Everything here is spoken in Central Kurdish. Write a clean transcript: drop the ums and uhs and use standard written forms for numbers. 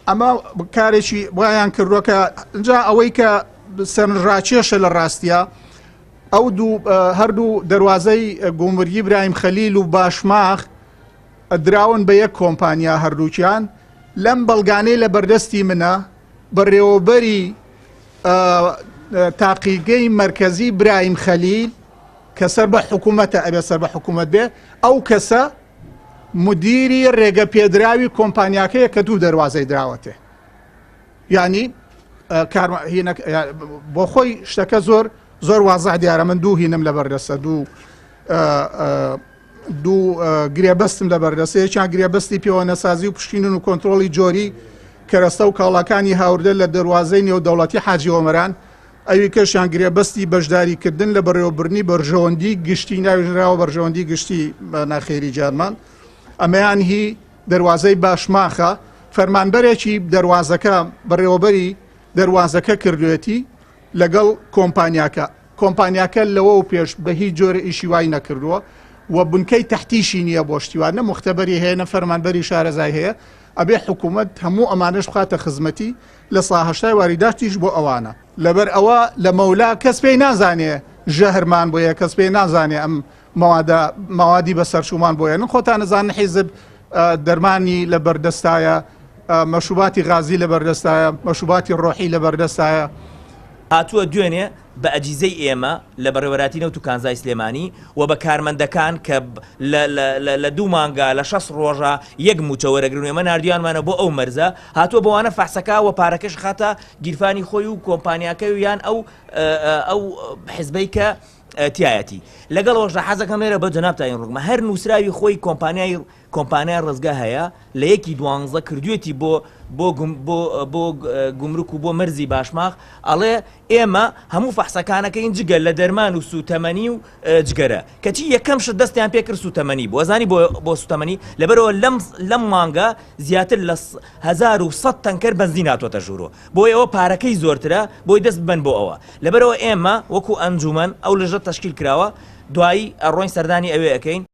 ئەمە کارێکی وایان کردووە کە جا ئەوەی کە سەرنجڕاکێشە لە ڕاستە ئەو دوو هەردوو دەواازەی گومرگی برایم خەلیل و باشماخ دراون بە یەک کۆمپانیا هەردووکیان لەم بەڵگانەی لە بەردەستی منە بەڕێوەبەری تاقیگەی مەرکەزی برایم خەلیل کە سەر بە حکوومەتە ئەبێ سەر بە حکوومەت بێ ئەو کەسە مدیری ڕێگە پێدراوی کۆمپانیاکەیە کە دوو دەواازەی دراوەتێ یعنی بۆ خۆی شتەکە زۆر زۆر وازح دیارە من دوو هینم لە بەردەستە دوو دوو گرێبەستم لە بەردەستە یەکیان گرێبەستی پێوەنەسازی و پشکنین و کۆنترۆڵی جۆری کەرەستە و کاڵاکانی هاوردە لە دەروازەی نێودەوڵەتی حاجی ئۆمەران ئەوی کەشیان گرێبەستی بەشداریکردن لە بەڕێوەبردنی بەرژەوەندی گشتی ناویژراوە بەرژەوەندی گشتی بە ناخێری جارمان ئەمەیان هی دەروازەی باشماخە فەرمانبەرێکی دەروازەکە بەڕێوەبەری دەروازەکە کردوێتی لەگەڵ کۆمپانیاکە کۆمپانیاکە لەوەو پێش بە هیچ جۆرە ئیشی وای نەکردووە و بنکەی تەحتیشی نییە بۆ شتی وا نە موختەبەری هەیە نە فەرمانبەری شارەزای هەیە ئەبێ حکوومەت هەموو ئەمانەش بخاتە خزمەتی لە سا هەشتای واریداتیش بۆ ئەوانە لەبەر ئەوە لە مەولا کەس پێی نازانێ ژەهرمان بۆیە کەس پێی نازانێ ئەم مەوادە مەوادی بەسەرچوومان بۆیە نن خۆتان نەزانن حیزب دەرمانی لە بەردەستایە مەشوباتی غازی لە بەردەستایە مەشوباتی ڕۆحی لە بەردەستایە. هاتووە دوێنێ بە ئەجیزەی ئێمە لە بەڕێوەراتی نەوت و کانزای سلێمانی و بە کارمەندەکان کە لە لە لە لە دوو مانگا لە 60 ڕۆژە یەک مووچە وەرەگرن و ئێمە ناردویانمانە بۆ ئەو مەرزە هاتووە بۆوانە فەحسەکا و پارەکەش خاتە گیرفانی خۆی و کۆمپانیاکەی و یان ئەو ئەو حزبەی کە تایەتی لەگەڵ ئەوەشدا حەزەکەم لێرە بە جەنابتان ڕوومە هەر نووسراوی خۆی کۆمپانیای کۆمپانیای ڕزگە هەیە لە یەکی دوانزە کردوێتی بۆ بۆ بۆ بۆ گومرک و بۆ مەرزی باشماخ ئەڵێ ئێمە هەموو فەحسەکانەکەین جگە لە دەرمان و سوتەمەنی و جگەرە کەچی یەکەم شت دەستیان پێکرد سوتەمەنی بوو ئەزانی بۆ بۆ سوتەمەنی لەبەرەوە لەم لەم مانگە زیاتر لە 1100 تەنکەر بەنزین هاتووەتە ژوورۆ بۆی ئەوە پارەکەی زۆرترە بۆی دەست ببەن بۆ ئەوە لەبەرەوە ئێمە وەکو ئەنجومەن ئەو لەژە تەشکیل کراوە دوایی ئەڕۆین سەردانی ئەوێ ئەەکەین.